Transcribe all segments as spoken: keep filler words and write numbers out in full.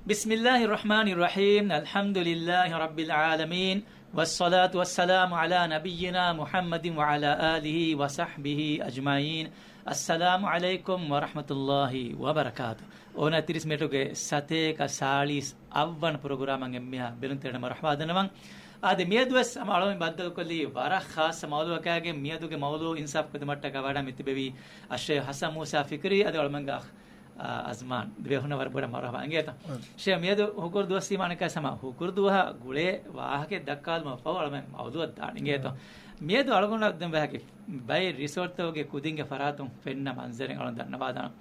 ބިސްމިއްލާހި ރަޙްމާނި ރަޙީމް. އަލްޙަމްދުލިއްލާހި ރައްބިލް ޢާލަމީން. ވައްޞަލާތު ވައްސަލާމު ޢަލާ ނަބިއްޔިނާ މުޙައްމަދިން ވަޢަލާ އާލިހި ވަޞަޙްބިހި އަޖްމަޢީން. އައްސަލާމު ޢަލައިކުމް ވަރަޙްމަތުﷲި ވަބަރަކާތު. އޯނަ ތިރީސް މިނެޓުގެ ސަތޭކަ ސާޅީސް އަށްވަނަ ޕްރޮގްރާމަށް އެންމެހާ ބެލުންތެރިން މަރުޙަބާ ދަންނަވަން. އާދެ، މިއަދުވެސް ހަމަ އަޅުމެން ބައްދަލުކޮށްލީ ވަރަށް ޚާއްޞަ މައުޟޫޢަކާގެން. މިއަދުގެ މައުޟޫޢު އިންސާފު ޚިދުމަތްޓަކަށް ވަޑައިގެން މިތިބެވީ އައްޝައިޚް ޙަސަން މޫސާ ފިކްރީ. އަދި އަޅުމެންގެ އަޚް، އާ، އަޒްމާން. ދެބޭފުޅުންނަށް ވަރަށް ބޮޑަށް މަރުޙަބާ އިނގޭތޯ. ޝޭޚް، މިއަދު ހުކުރު ދުވަސް ވީމާ އަނެއްކާ ހަމަ ހުކުރު ދުވަހާ ގުޅޭ ވާހަކައެއް ދައްކާލުމަށް ފަހު އަޅުމެން މައުޟޫޢަށް ދާން އިނގޭތޯ. މިއަދު އަޅުގަނޑަށް ދެން ވާހަކަ ބައެއް ރިސޯޓްތަކުގެ ކުދިންގެ ފަރާތުން ފެންނަ މަންޒަރެއް އަޅުން ދަންނަވާދާނަން.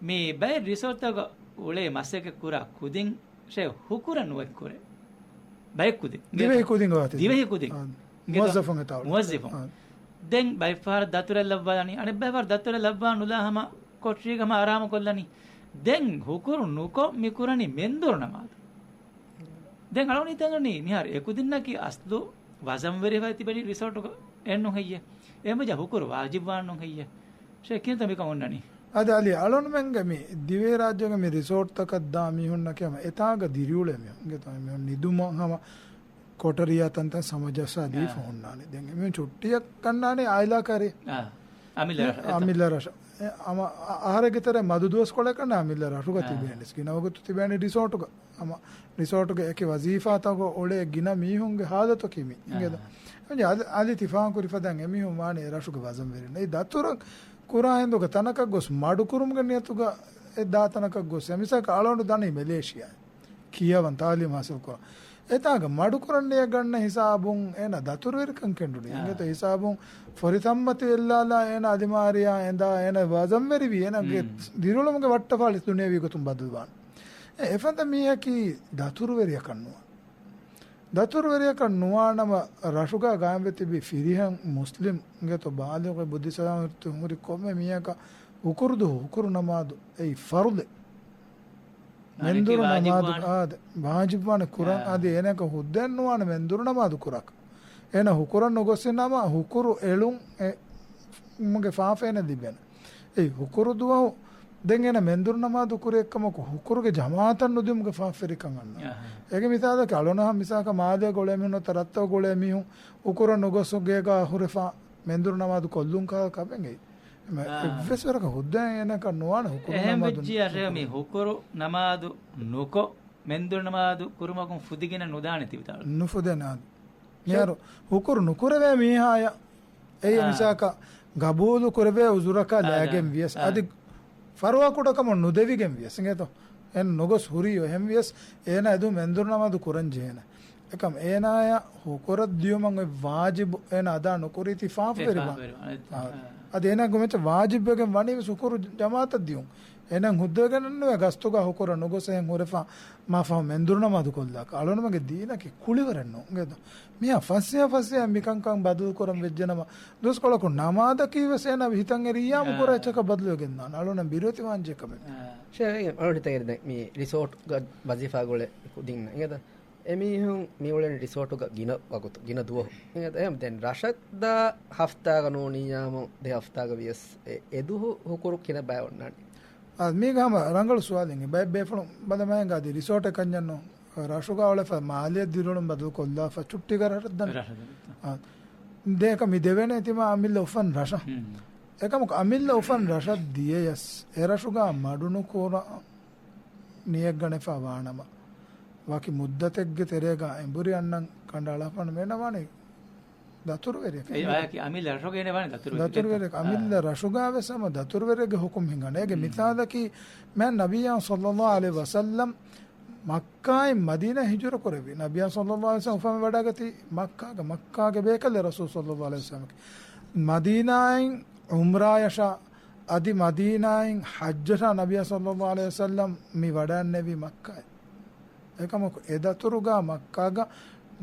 މި ބައެއް ރިސޯޓްތަކުގަ އުޅޭ މަސައްކަތް ކުރާ ކުދިން ޝޭޚް ހުކުރަށް ނުވެ ކުރޭ. ބައެއް ކުދިން. ދިވެހި ކުދިން ގޮތަށް. ދިވެހި ކުދިން. އާ، މުވައްޒަފުން އެތާ އުޅޭ. މުވައްޒަފުން. އާ. ދެން ބައެއް ފަހަރަށް ދަތުރެއް ލައްވާލަނީ، އަނެއް ބައެއް ފަހަރަށް ދަތުރެއް ލައްވާ ނުލާ ހަމަ ކޮޓަރީގަ ހަމަ އަރާމު ކޮށްލަނީ. ދެން ހުކުރު ނުކޮށް މި ކުރަނީ މެންދުރު ނަމާދު. ދެން އަޅުނީ ތަނގަނީ މިހާރު އެކުދިންނަކީ އަސްލު ވަޒަންވެރިވެ ތިބެނީ ރިސޯޓުގަ އެއްނު ހެއްޔެ؟ އެމަޖާ ހުކުރު ވާޖިބުވާން ނު ހެއްޔެ؟ ޝޭޚް ކިހިނެއްތަ މިކަން އޮންނަނީ؟ އަދި އަލީ އަޅުންމެންގެ މި ދިވެހިރާއްޖޭގެ މި ރިސޯޓްތަކަށް ދާ މީހުންނަކީ ހަމަ އެތާގަ ދިރިއުޅޭ މީހުން. އިނގޭތޯ މީހުން ނިދުމަށް ހަމަ ކޮޓަރިއާ ތަންތަން ސަމަޖަސާ ދީފަ އާ. ހުންނާނެ. ދެން އެމީހުން ޗުއްޓިއަށް ކަންނާނެ އާއިލާ ކަރި. އާ. އަމިއްލަ ރަށަށް. އަމިއްލަ ރަށަށް. އެ، ހަމަ އަ-، އަހަރެއްގެ ތެރޭ މަދު ދުވަސްކޮޅެއް ކަންނާ އަމިއްލަ ރަށުގަ އާ. ތިބޭނެސް. ގިނަ ވަގުތު ތިބޭނެ ރިސޯޓުގަ. ހަމަ ރިސޯޓުގެ އެކި ވަޒީފާތަކުގަ އުޅޭ ގިނަ މީހުންގެ ހާލަތަކީ މި. އާ. އިނގޭތޯ؟ އަދި އަލި ތި ފާހަގަކުރި ފަދައިން އެމީހުން ވާނީ އެ ރަށުގެ ވަޒަންވެރިން. އެ ދަތުރަށް ކުރާ ހިނދުގެ ތަނަކަށް ގޮސް މަޑުކުރުމުގެ ނިޔަތުގަ އެ ދާ ތަނަކަށް ގޮސް. އެ މިސާލަކަށް އަޅުގަނޑު ދަނީ މެލޭޝިއާއިން. ކިޔަވަން ތާލީމު ހާސިލް ކުރަން. އެތާގަ މަޑުކުރަން ނިޔަގަންނަ ހިސާބުން އޭނަ ދަތުރުވެރިކަން ކެނޑުނީ. އާ. އިނގޭތޯ ހިސާބުން ފޮރިތައްމަތި އެއްލާލާ އޭނަ އަލިމާރިއާ އެނދާ އޭނަ ވަޒަންވެރިވީ އޭނަގެ މް. ދިރިއުޅުމުގެ ވައްޓަފާޅި ދުނިޔެވީ ގޮތުން ބަދަލުވާން. އެ އެފަދަ މީހަކީ ދަތުރުވެރިޔަކަށް ނުވާން. ދަތުރުވެރިޔަކަށް ނުވާނަމަ ރަށުގަ ގާއިމްވެ ތިބި ފިރިހެން މުސްލިމް އިނގޭތޯ ބާލިޣު ބުއްދި ސަލާމަތު ހުރި ކޮންމެ މީހަކަށް ހުކުރު ދުވަހު ހުކުރު ނަމާދު އެއީ ފަރުޟެއް. މެންދުރު ނަމާދު ވާޖިބުވާނެ. އާދެ، ވާޖިބުވާނެ ކުރަން. އާ. އަދި އޭނަކަށް ހުއްދައެއް ނުވާނެ މެންދުރު ނަމާދު ކުރާކަށް. އޭނަ ހުކުރަށް ނުގޮސް ނަމަ ހުކުރު އެޅުން އެ މުގެ ފާފައޭނަ ލިބޭނެ. އެއީ ހުކުރު ދުވަހު ދެން އޭނަ މެންދުރު ނަމާދު ކުރި އެއްކަމަކު ހުކުރުގެ ޖަމާޢަތަށް ނުދިއުމުގެ ފާފަވެރިކަން އަންނާނެ. އާ. އޭގެ މިސާލަކީ އަޅުނަހަ މިސާކަށް މާލޭގަ އުޅޭ މީހުން ނުވަތަ ރަށްތަކުގަ އުޅޭ މީހުން ހުކުރަށް ނުގޮސް ގޭގަ ހުރެފަ މެންދުރު ނަމާދު ކޮށްލުން ކާ ކަމެއް އެއީ. އެމަ-، އާ. އެއްވެސް ވަރަކަށް ހުއްދައެއް އޭނަކަށް ނުވާނެ ހުކުރު ނަމާދު ނުކުރު. އެހެން ވެއްޖިއްޔާ ޝޭޚް މި ހުކުރު ނަމާދު ނުކޮށް، މެންދުރު ނަމާދު ކުރުމަކުން ފުދިގެން ނުދާނެ ތިބިތާޅު. ނުފުދޭނެ އާދެ. މިހާރު ހުކުރު ނުކުރެވޭ މީހާޔަށް އެއީ އާ. މިސާކަށް ގަބޫލު ކުރެވޭ އުޒުރަކާ އާ، ލައިގެން ވިޔަސް، އާ. އަދި ފަރުވާ ކުޑަކަމަށް ނުދެވިގެން ވިޔަސް އިނގޭތޯ. އެން ނުގޮސް ހުރީ އެހެން ވިޔަސް، އޭނާ އެދު މެންދުރު ނަމާދު ކުރަން ޖެހޭނެ. އެކަމް އޭނާޔަށް ހުކުރަށް ދިޔުމަށް އޮތް ވާޖިބު އޭނާ އަދާ ނުކުރީތީ ފާފަވެރިވާން. އާ. އަދި އޭނާ ގުމެއްޗަށް ވާޖިބުވެގެން ވަނީ ވެސް ހުކުރު ޖަމާޢަތަށް ދިޔުން. އޭނަ ހުއްދަވެގެން ނުވެ ގަސްތުގަ ހުކުރަށް ނުގޮސް އެހެން ހުރެފަ މާ ފަހު މެންދުރު ނަމާދު ކޮށްލާކަށް. އަޅުނަމަގެ ދީނަކީ ކުޅިވަރެއް ނޫން. އިނގޭތޯ. މިހާ ފަސޭހަ ފަސޭހަ މިކަންކަން ބަދަލުކުރަން ވެއްޖެނަމަ، ދުވަސްކޮޅަކު ނަމާދަކީ ވެސް އޭނާ ހިތަށް އެރިއްޔާމު އާ. ކުރާ އެއްޗަކަށް ބަދަލުވެގެންދާނެ. އަޅުނަން ބިރުވެތިވާންޖެހޭ ކަމެއް. އާ. ޝޭޚް، އަޅުނި ތެރެ ދެން މި ރިސޯޓްގަ ވަޒީފާ ގުޅޭ ކުދިންނަށް އިނގޭތަ؟ އެމީހުން މިއުޅެނީ ރިސޯޓުގަ ގިނަ ވަގުތު، ގިނަ ދުވަހު. އެހެން ދެން ރަށަށް ދާ ހަފްތާގަ ނޫނިއްޔާމު ދެ ހަފްތާގަ ވިޔަސް އެ، އެ ދުވަހު ހުކުރު ކިހިނެއް ބައެއް އޮންނާނީ؟ އާ، މީގަ ހަމަ ރަނގަޅު ސުވާލެއް. ބައެއް ބޭފުޅުން ބަލަމާއެނގ އަދި ރިސޯޓެއް ކަންޏެއް ނޫން. ރަށުގަ އުޅެފަ މާލެ ދިރިއުޅުން ބަދަލު ކޮށްލާފަ ޗުއްޓީގަ ރަށަށް ދަން. ރަށަށް ދަން. އާ، ދޭކަ މި ދެވޭނެ ތިމާ އަމިއްލަ އުފަން ރަށަށް. ހުން. އެކަމަކު އަމިއްލަ އުފަން ރަށަށް ދިޔަޔަސް އެ ރަށުގަ މަޑުނުކުރާ ނިޔަތްގަނެފަ ވާނަމަ، ވަކި މުއްދަތެއްގެ ތެރޭގަ އެނބުރި އަންނަން ކަނޑައަޅާފަ ނުވޭނަމަ ވާނީ ދަތުރުވެރިއެއް. އެ އާޔަކީ އަމިއްލަ ރަށުގަ ވާނީ ދަތުރުވެރި. ދަތުރުވެރި، އާ. އަމިއްލަ ރަށުގަ ވެސް ހަމަ ދަތުރުވެރިއެއްގެ ހުކުމް ހިނގަން. އޭގެ ހުން. މިސާލަކީ މާތް ނަބިއްޔާ ޞައްލައްލާހު ޢަލައިހި ވަސައްލަމް މައްކާއިން މަދީނާ ހިޖުރަ ކުރެއްވި. ނަބިއްޔާ ޞައްލައްލާހު ޢަލައިހި ވަސައްލަމް އުފަންވެ ވަޑައިގަތީ މައްކާގަ، މައްކާގެ ބޭކަލެއް ރަސޫލު ޞައްލައްލާހު ޢަލައިހި ވަސައްލަމް. މަދީނާއިން ޢުމްރާޔަށާ އަދި މަދީނާއިން ޙައްޖަށާ ނަބިއްޔާ ޞައްލައްލާހު ޢަލައިހި ވަސައްލަމް މި ވަޑައިންނެވީ މައްކާއިން. އެކަމަކު އެ ދަތުރުގަ މައްކާގަ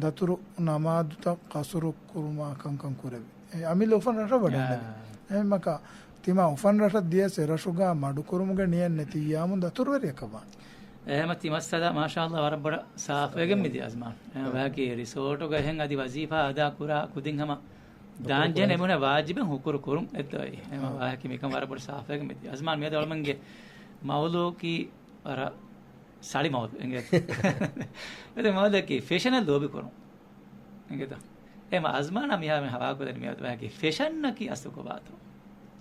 ދަތުރު ނަމާދުތައް ޤަޞުރު ކުރުމާ ކަންކަން ކުރެވި. އެ އަމިއްލަ އުފަން ރަށަށް ވަޑައިންނެވި. އާ. އެހެންމަކަ ތިމާ އުފަން ރަށަށް ދިޔަސް އެ ރަށުގަ މަޑުކުރުމުގެ ނިޔަތް ނެތިއްޔާމު ދަތުރުވެރިޔަކަށް ވާނެ. އެހެމަ ތި މައްސަލަ މާޝާﷲ ވަރަށް ބޮޑަށް ސާފުވެގެން މިދިޔަ އަޒްމާން. އެހެމަ އާ. ވާކީ ރިސޯޓުގަ އެހެން އަދި ވަޒީފާ އަދާ ކުރާ ކުދިން ހަމަ ދާންޖެހޭ އެމީހުންނަށް ވާޖިބެއް ހުކުރު ކުރުން އެއްދޯ. އެހެމަ އާ. ވާހަކަ މިކަން ވަރަށް ބޮޑަށް ސާފުވެގެން މިދިޔަ. އަޒްމާން މިއަދު އަޅުމެންގެ މައުޟޫޢަކީ ވަރަށް ސަޅި މައުޟޫ އެނގޭތޯ. އެދެ މައުޟޫއަކީ ފެޝަނަށް ލޯބި ކުރުން. އެނގޭތޯ. އެމަ އަޒްމާނާ މިހާ މި ހަވާލުކޮށްދެނީ މި ވަގުތު ފެޝަނަކީ އަސްލު ކޮބާތޯ؟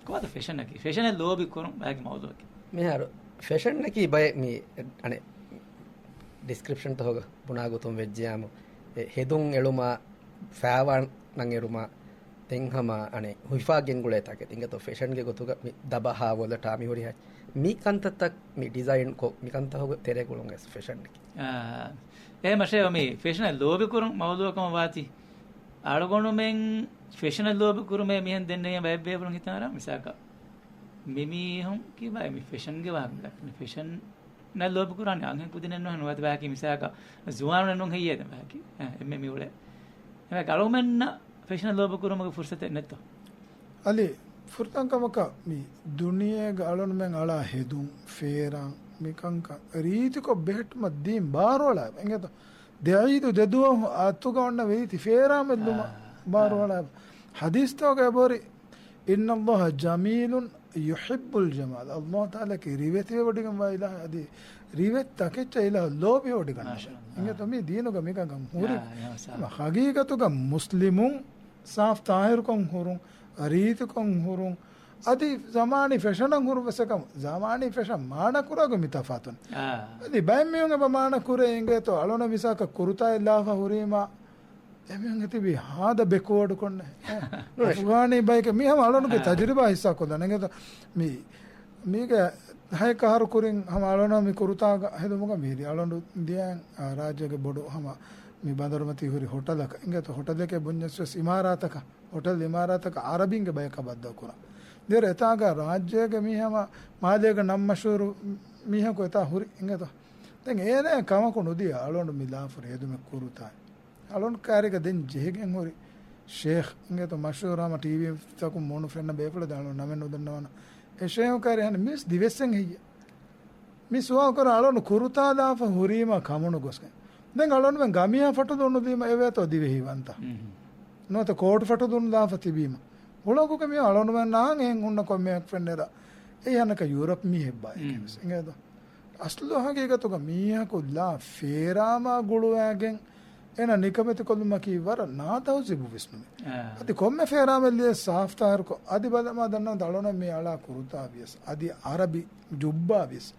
ކޮބާތޯ ފެޝަނަކީ؟ ފެޝަނަށް ލޯބި ކުރުން ވައިގެ މައުޟޫއަކީ. މިހާރު ފެޝަނަކީ ބައެއް މި އަނެއް ޑިސްކްރިޕްޝަންތަކުގަ ބުނާ ގޮތުން ވެއްޖިޔާމު، އެ ހެދުން އެޅުމާ، ފައިވާން އެރުމާ، ދެން ހަމަ އަނެއް ހުފާ ގެންގުޅޭ ތަކެތި އިނގޭތޯ ފެޝަންގެ ގޮތުގަ މި ދަބަހާ ވޮލަޓާ މި ހުރިހާ މި ކަންތައްތައް މި ޑިޒައިން ކޮށް މި ކަންތައް ހޮގަ ތެރޭގަ އުޅުން އެސް ފެޝަން އެކި. އާ، އެ މަށޭ މި ފެޝަނަށް ލޯބި ކުރުން މައުޟޫއަކަށް ވާތީ. އަޅުގަނޑުމެން ފެޝަނަށް ލޯބި ކުރުމޭ މިހެން ދެންނެވި ބައެއް ބޭފުޅުން ހިތަށް އަރާ މިސާލަކަށް މި މީހުން ކިބައި މި ފެޝަންގެ ވާހަކަ ދައްކަނީ. ފެޝަން ނަށް ލޯބި ކުރާނީ އަންހެން ކުދިނެއް ނޫން ނުވަތަ ވާހަކަ މިސާލަކަށް ޒުވާނުންނެއް ނޫން ހެއްޔޭ ދެން ވާހަކަ. އެ، އެންމެ މި އުޅޭ. އެ އަޅުމެންނަށް ފެޝަނަށް ލޯބި ކުރުމުގެ ފުރުސަތެއް ނެތްތޯ؟ އަލި، ފުރަތަމަ ކަމަކަށް މި ދުނިޔޭގަ އަޅުންމެން އަޅާ ހެދުން، ފޭރާން، މި ކަންކަން ރީތިކޮށް ބެހެއްޓުމަށް ދީން ބާރުއަޅާ އެނގޭތޯ؟ ދެ އީދު ދެ ދުވަހު އަތުގަ އޮންނަ ވީތި ފޭރާމެއްލުމަށް އާ. ބާރުއަޅާ. ޙަދީޘްތަކުގަ އެބަހުރި، إن الله جميل يحب الجمال. ﷲ ތަޢާލާއަކީ ރިވެތިވެވޮޑިގެންވާ އިލާހެއް، އަދި ރިވެތި ތަކެއްޗަށް އިލާހު ލޯބިވޮޑިގަންނަށެ. މާޝާﷲ. އިނގޭތޯ މީ ދީނުގަ މިކަންކަން ހުރި ޔާ، ޔާ، ސާ. ހަމަ ޙަޤީޤަތުގަ މުސްލިމުން ސާފް ތާހިރުކޮށް ހުރުން، ރީތިކޮށް ހުރުން، އަދި ޒަމާނީ ފެޝަނަށް ހުރުން ވެސް އެކަމު، ޒަމާނީ ފެޝަން މާނަ ކުރާގޮތް މި ތަފާތުން. އާ. އަދި ބައެއް މީހުން އެބަ މާނަ ކުރޭ އިނގޭތޯ، އަޅުނަ މިސާކަށް ކުރުތާއެއް ލާފަ ހުރީމާ، އެމީހުން ތިބީ ހާދަ ބެކުވަޑުކޮށްނެ. ނޫނެ. އަފްޣާނީ ބަޔަކެއް މީ ހަމަ އަޅުނުގެ އާ. ތަޖުރިބާ ހިއްސާ ކޮށްލަން އިނގޭތޯ. މީ، މީގެ ހައެއް އަހަރު ކުރިން ހަމަ އަޅުނަ މި ކުރުތާގަ ހެދުމުގަ މިހިރީ އަޅުނޑު ދިޔައިން، އާ، ރާއްޖޭގެ ބޮޑު ހަމަ މި ބަނދަރުމަތީ ހުރި ހޮޓަލަކަށް އިނގޭތޯ، ހޮޓަލެކޭ ބުންޏަސް ވެސް އިމާރާތަކަށް، ހޮޓަލް އިމާރާތަކަށް އަރަބިންގެ ބަޔަކަށް ބައްދަލު ކުރާ. ދޭރަ އެތާގަ ރާއްޖޭގެ މީ ހަމަ މާލޭގަ ނަން މަޝްހޫރު މީހަކު އެތާ ހުރި އިނގޭތޯ. ދެން އޭނައަށް ކަމަކު ނުދިޔަ އަޅުނޑު މި ލާފަ ހުރި ހެދުމެއް ކުރުތާ. އަޅުން ކާރިގަ ދެން ޖެހިގެން ހުރި ޝޭޚް އިނގޭތޯ މަޝްހޫރު ހަމަ ޓީވީތަކުން މޫނު ފެންނަ ބޭފުޅެއް ދެން އަޅުން ނަމެއް ނުދަންނަވަނަ. އެ ޝޭޚު ކާރި އަހަން މިސް ދިވެއްސެއް ހެއްޔެ؟ މި ސުވާލު ކުރާ އަޅުން ކުރުތާ ލާފަ ހުރީމަ ކަމުނު ގޮސްގެން. ދެން އަޅުންމެން ގަމިޔާ ފަޓުދޫނު ދީމަ އެވޭތޯ ދިވެހި ވަންތަ؟ ނުވަތަ ކޯޓު ފަޓުދޫނު ލާފަ ތިބީމަ. ހުޅަގުގެ މި އަޅުންމެން ނާން އެހެން ހުންނަ ކޮންމެއަކު ފެންނެރަ. އެ ހަނަކަ ޔޫރަޕް މީހެއް ބާއެކެވެސް. އިނގޭތޯ؟ އަސްލު ހަގީގަތުގަ މީހަކު ލާ ފޭރާމާ ގުޅުވާގެން އޭނަ ނިކަމެތިކޮށްލުމަކީ ވަރަށް ނާތަހުޒީބު ވިސްނުމެއް. އާ. އަދި ކޮންމެ ފޭރާމެއް ލިޔެ ސާފްތާހިރުކޮށް، އަދި ބަލަމާ ދަންނަ ދަޅުނަ މި އަޅާ ކުރުތާ ވިޔަސް، އަދި އަރަބި ޖުއްބާ ވިޔަސް،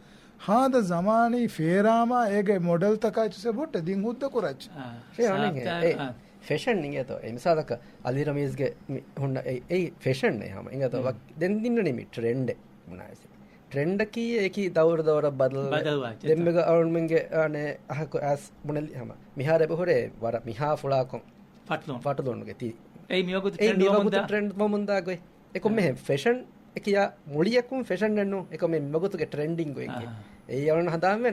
ހާދަ ޒަމާނީ ފޭރާމާ އޭގެ މޮޑެލްތަކާ އެއްޗެއް ބޮއްޓެ ދިން ހުއްދަ ކުރައްޗެ. އާ. އެ އަނެއް އެ، ސާފްތާހިރު، އެ އާ. ފެޝަން އިނގޭތޯ، އެ މިސާލަކަށް އަލީ ރަމީޒްގެ މި ހުންނަ އެ، އެ ފެޝަން އެ ހަމަ އިނގޭތޯ، ވަކި ދެން ދިންނަނީ މި ޓްރެންޑެއް ބުނާވެސް. ޓްރެންޑަކީ އެކި ދައުރު ދައުރަށް ބަދަލު ބަދަލުވާ އެއްޗެއް. ދެންމެގަ އަޅުމެންގެ އަނެއް އަހަކު އައިސް ބުނެލި ހަމަ މިހާރު އެބަހުރޭ ވަރަށް މިހާ ފުޅާކޮށް ފަޓުލުން. ފަޓުލުންގެ ތި. އެއީ މިވަގުތު އެއީ ޓްރެންޑް މިވަގުތު ވަމުންދާ. ޓްރެންޑް ވަމުންދާ ގޮތް. އެކޮ އާ. މެހެން ފެޝަން އެކިޔާ މުޅިއަކުން ފެޝަން ނެންނު އެކޮ މެ މިވަގުތުގެ ޓްރެންޑިން ގޮތްގެ. އާ. އެއީ އަޅުން ހަނދާންވެ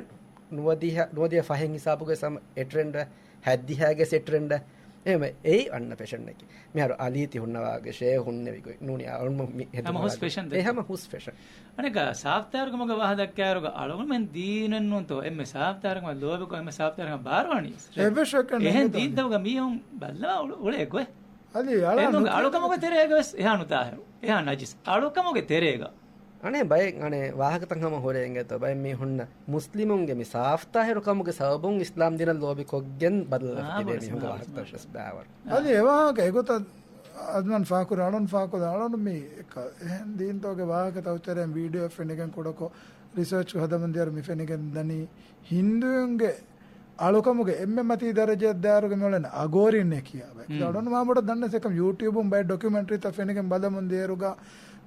ނުވަދިހަ، ނުވަދިހަ ފަހެއް ހިސާބުގެ ސަމ އެ ޓްރެންޑް ހައްދިހާގެ ސެ ޓްރެންޑް. އެހެންވެ، އެއީ އަންނަ ފެޝަންއެކޭ. މިހާރު އަލީ ތި ހުންނަވާގެ، ޝޭ ހުންނެވި ގޮތް ނޫނީ އަޅުން މި ހެދުމަށް ހަމަ ހުސް ފެޝަން ދެ. އެ ހަމަ ހުސް ފެޝަން. އަނެކާ ސާފްތާރުކަމުގެ ވާހަ ދައްކާއިރުގަ އަޅުގަނޑުމެން ދީނެއްނޫންތޯ އެންމެ ސާފްތާރުކަމަށް ލޯބިކޮށް އެންމެ ސާފްތާރުކަމަށް ބާރުވާނީ. އެހެން ދީންތަކުގަ މީހުން ބައްލަވާ އުޅޭ ގޮތް. އަދި އަޅާ އެންމެ ނުކުތަ އަޅުކަމުގެ ތެރޭގަ ވެސް އެހާ ނުތާހިރު. އެހާ ނަޖިސް. އަޅުކަމުގެ ތެރޭގަ. އަނެއް ބައެއް އަނެއް ވާހަކަތައް ހަމަ ހުރޭ އިނގޭތޯ ބައެއް މީހުންނަށް މުސްލިމުންގެ މި ސާފްތާހިރު ކަމުގެ ސަބަބުން އިސްލާމް ދީނަށް ލޯބި ކޮށްގެން ބަދަލު ވެފަ ތިބޭ މީހުންގެ ވާހަކަތައް ވެސް ބާވަރު. އަދި އެ ވާހަކަ އެގޮތަށް އަޒްމާން ފާކުރި އަޅުން ފާކުރި އަޅުން މި އެކަ އެހެން ދީންތޯގެ ވާހަކަ ތައުތެރޭން ވީޑިއޯ ފެނިގެން ކުޑަކޮށް ރިސާޗް ހަދަމުން ދިޔަރު މި ފެނިގެން ދަނީ ހިންދޫންގެ އަޅުކަމުގެ އެންމެ މަތީ ދަރަޖައެއް ދާއިރުގަ މިއުޅެނީ އަގޯރިންނޭ ކިޔާ ބައެއް. އަޅުން މާބޮޑަށް ދަންނަސް އެކަމް ޔޫޓިއުބުން ބައެއް ޑޮކިއުމެންޓްރީތައް ފެނިގެން ބަލަމުން ދޭރުގަ،